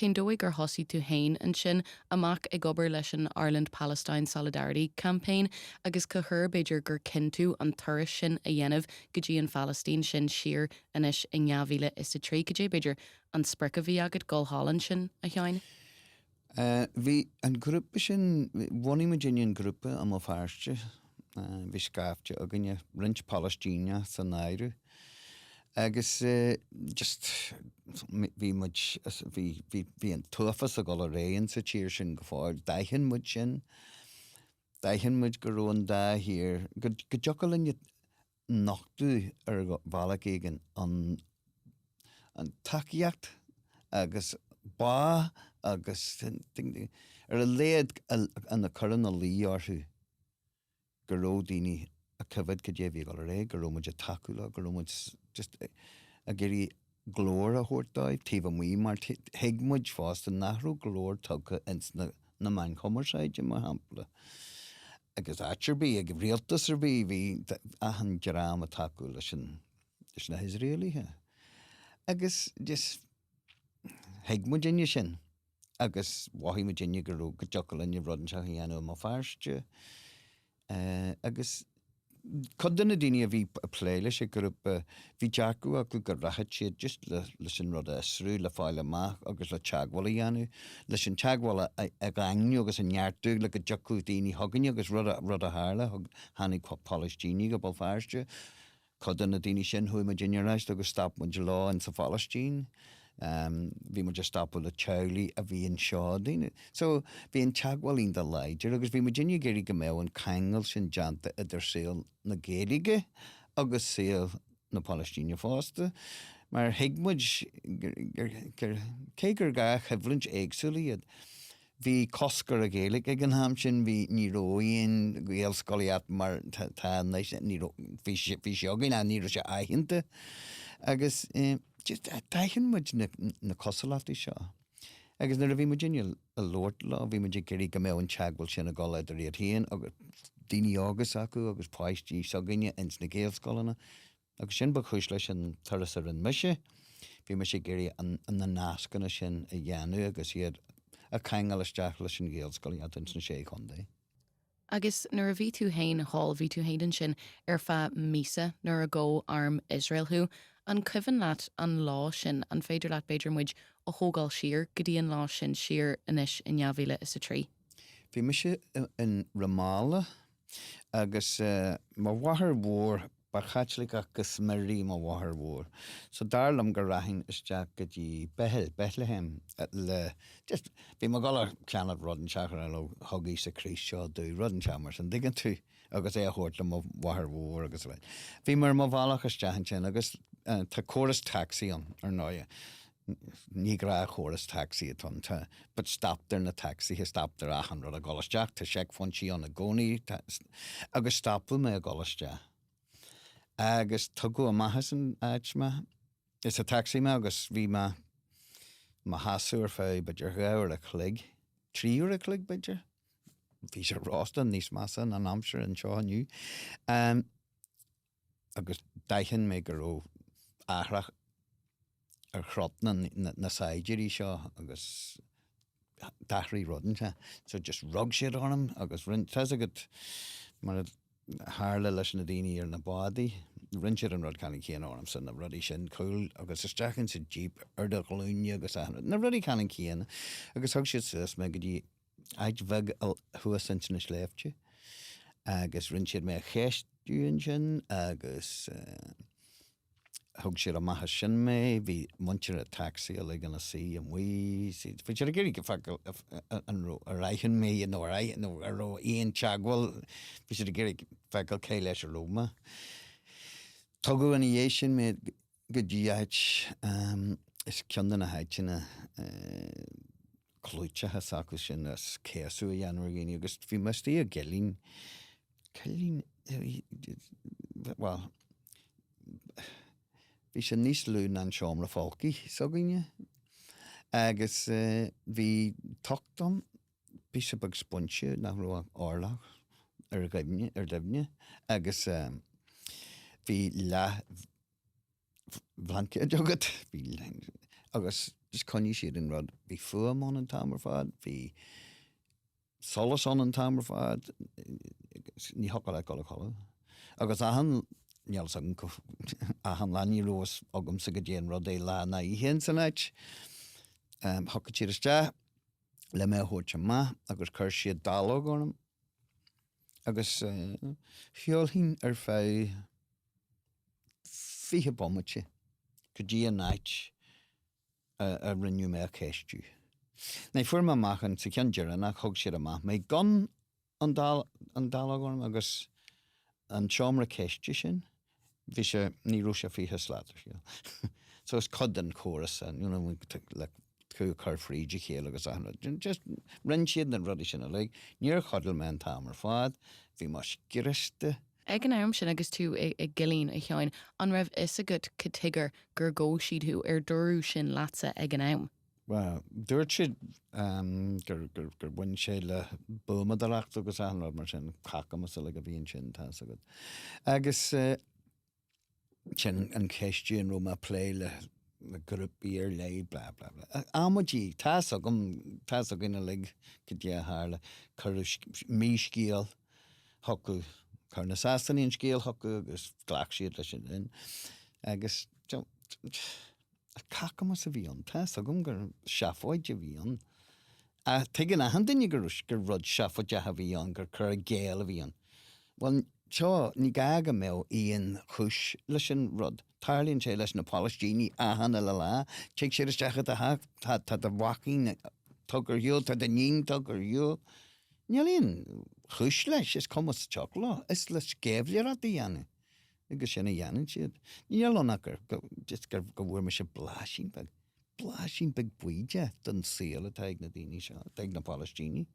cén dóigh gur thosaigh tú féin ansin amach ag obair leis an Ireland Palestine Solidarity Campaign agus cá huair b'fhéidir gur chinn tú an turas sin a dhéanamh go dtí an Phalaistín sin siar anois in 2003? Cad é b'fhéidir an sprioc a bhí agat dul thall ansin, a Sheáin? Bhí an grúpa sin, bhunaigh muidinne an grúpa i mBéal Feirste, bhí scaifte againne, roinnt Palaistíneach san áireamh, agus just bhí muid, bhí, bhí, bhí an t-uafás ag dul ar aghaidh insa tír sin go fóill, d'aithin muid sin, d'aithin muid go raibh an dá thír, go, go dtiocfadh linn nochtadh ar bhealach éigin an an tacaíocht agus bá agus ar a laghad a chur ina luí orthu go raibh daoine ag coimhéad cad é a bhí ag dul ar aghaidh, go raibh muid ag tacú leo, go raibh muid just ag iarraidh glór a thabhairt dóibh taobh amuigh mar thuig muid fosta nach raibh glór tugtha ins na na meáin chumarsáide, mar shampla. Agus áit ar bith, ag rialtas ar bith, bhí achan dream ag tacú leis an, leis na hIosraelaithe. Agus just thuig muidinne sin agus mhothaigh muidinne go raibh, go dtiocfadh linne rud inteacht a dhéanamh i mBéal Feirste. Agus cuid de na daoine a bhí ag plé leis an ghrúpa, bhí dearcadh acu go rachadh siad just leis an rud a fhiosrú, le fáil amach agus le teagmháil a dhéanamh, leis an teagmháil a dhaingniú agus a neartú le go dtiocfadh daoine chugainne agus rud a tharla, tháinig Palaistínigh go Béal Feirste. Cuid de na daoine sin, chuaigh muidinne ar ais agus stop muid leo in sa Phalaistín. Bhí muid ag stopadh le teaghlaigh a bhí anseo, daoine. So, bhí an teagmháil iontach láidir agus bhí muidinne ag iarraidh go mbeadh an ceangal sin déanta idir saol na Gaeilge agus saol na Palaistíne fosta. Mar thuig muid gur, cé gur dhá choimhlint éagsúla iad, Bhí cosc ar an Ghaeilge ag an am sin, bhí, ní raibh aon Ghaelscolaíocht mar tá anois, ní raibh, bhí sé, bhí sé againn ach ní raibh sé aitheanta. Agus just d'aithin muid na, na cosúlachtaí seo. Agus nuair a bhí muidinne ag labhairt leo, bhí muid ag iarraidh go mbeadh an teagmháil sin ag dul idir iad féin agus daoine óga s'acu agus páistí s'againne ins na Gaelscoileanna. Agus sin ba chúis leis an turas a rinne mise. Bhí mise ag iarraidh na nascanna sin a dhéanamh agus iad a cheangal isteach leis an Ghaelscolaíocht ins na Sé Chontae. Agus nuair a bhí tú féin thall, bhí tú féin ansin ar feadh míosa nuair a ghabh arm Iosrael thú. An cuimhin leat an lá sin? An féidir leat b'fhéidir muid a thógáil siar go dtí an lá sin, siar anois in 2003? Bhí mise in Ramallah agus mo mháthair mhór, Ba Chaitliceach go smior í mo mháthair mhór, so dar liom go rachainn isteach go dtí Beithil, Bethlehem, le, just, bhí mé ag dul a cheannach rud inteacht ar nó thug Íosa Críost seo domh, rud inteacht mar sin, dtuigeann tú, agus é a thabhairt le mo mháthair mhór agus a Bhí mé ar mo bhealach isteach ansin agus tá córas tacsaí ann, ar ndóigh. Ní gnáthchóras tacsaí atá ann, tá, but stoptar na tacsaithe, stoptar achan rud ag dul isteach, tá seicphointí ann i gcónaí, tá, agus stopadh mé ag dul isteach. Agus tugadh amach as an áit mé, as an tacsaí mé agus bhí mé mo sheasamh ar feadh b'fhéidir dhá uair a chloig, trí uair a chloig b'fhéidir, bhí sé rósta níos measa ná an aimsir anseo inniu. Agus d'aithin mé go raibh athrach ar chrot na na saighdiúirí seo agus d'athraigh rud inteacht. So just rug siad orm agus rinn, tá's agat, mar a tharla leis na daoine ar na bádaí, rinn siad an rud ceannann céanna ormsa, na rudaí sin, cúl agus isteach insa jeep ar do ghlúine agus achan rud, na rudaí ceannann céanna. Agus thug siad suas mé go dtí áit bheag thuas ins na sléibhte agus rinn siad mé a cheistiú ansin agus thug siad amach as sin mé, bhí muintir an tacsaí uilig ina suí amuigh, bhí siad ag iarraidh go feiceáil an raibh, ar aithin mé nó ar aithin, nó ar raibh aon teagmháil, bhí siad ag iarraidh feiceáil cé leis a raibh mé. Tugadh ina dhiaidh sin mé go dtí áit, is ceann de na háiteanna clúiteacha s'acu sin as céasadh a dhéanamh ar dhaoine agus bhí mé istigh i gcillín, cillín, bhuel, bhí sé níos lú ná an seomra folctha s'againne agus bhí tocht ann, píosa beag spúinse nach raibh ach orlach ar dhoimhne, ar doimhne agus bhí leath bhlaincéad agat, bhí, agus. Just choinnigh siad an rud, bhí fuaim ann an t-am ar fad, bhí solas ann an t-am ar fad, ní thiocfadh leat dul a chodladh. Agus achan, níl fhios agam, achan lá, ní raibh fhios agamsa goidé an rud é lá ná oíche ins an áit. Thiocfadh siad isteach le mé a thabhairt amach agus chuir siad dallóg orm agus shiúlfainn ar feadh 20 bomaite go dtí an áit a rinneadh mé a cheistiú. Now fuair mé amach an sa cheann deireanach thug siad amach mé gan an dallóg orm agus an seomra ceiste sin, bhí sé, ní raibh sé 20 slat ar shiúl. So is cuid den chóras you know, le tú a chur fríd a chéile agus achan rud. Just rinne siad na rudaí sin uilig. Níor chodail mé an t-am ar fad, bhí mé scriosta. Ag an am sin agus tú i gcillín, a Sheáin, an raibh fhios agat cad tuige gur ghabh siad thú? Ar dúradh sin leatsa ag an am? Bhuel, dúirt siad gur, gur, gur bhain sé le buamadóireacht agus achan rud mar sin, cacamas uilig a bhí ansin, tá fhios agat. Agus sin an cheistiú an raibh mé ag plé le, le grúpaí ar leith, blah, blah, blah. Amaidí, tá fhios agam, tá fhios againn uilig cad é a tharla, cuireadh míscéal chucu, chuir na Sasanaigh an scéal chucu agus ghlac siad leis sin. Agus, Cacamas a bhí ann. Tá fhios agam gur seafóid a bhí ann. Ach tuigeann achan duine gur gur rud seafóideach a bhí ann, gur cur i gcéill a bhí ann. Bhuel, seo, ní gá go mbeadh aon chúis leis an rud. Tarlaíonn sé leis na Palaistínigh achan uile lá. Tig siad isteach i do theach, tá tá do mhaicín tugtha ar shiúl, tá d'iníon tugtha ar shiúl. Níl aon chúis leis, is cuma sa tsioc leo. Is le sceimhlitheoireacht a dhéanamh. Agus sin a dhéanann siad. Níl ann ach gur, just gur, go bhfuair mise blaisín beag, blaisín beag bídeach den saol atá ag na daoine seo, atá ag na Palaistínigh.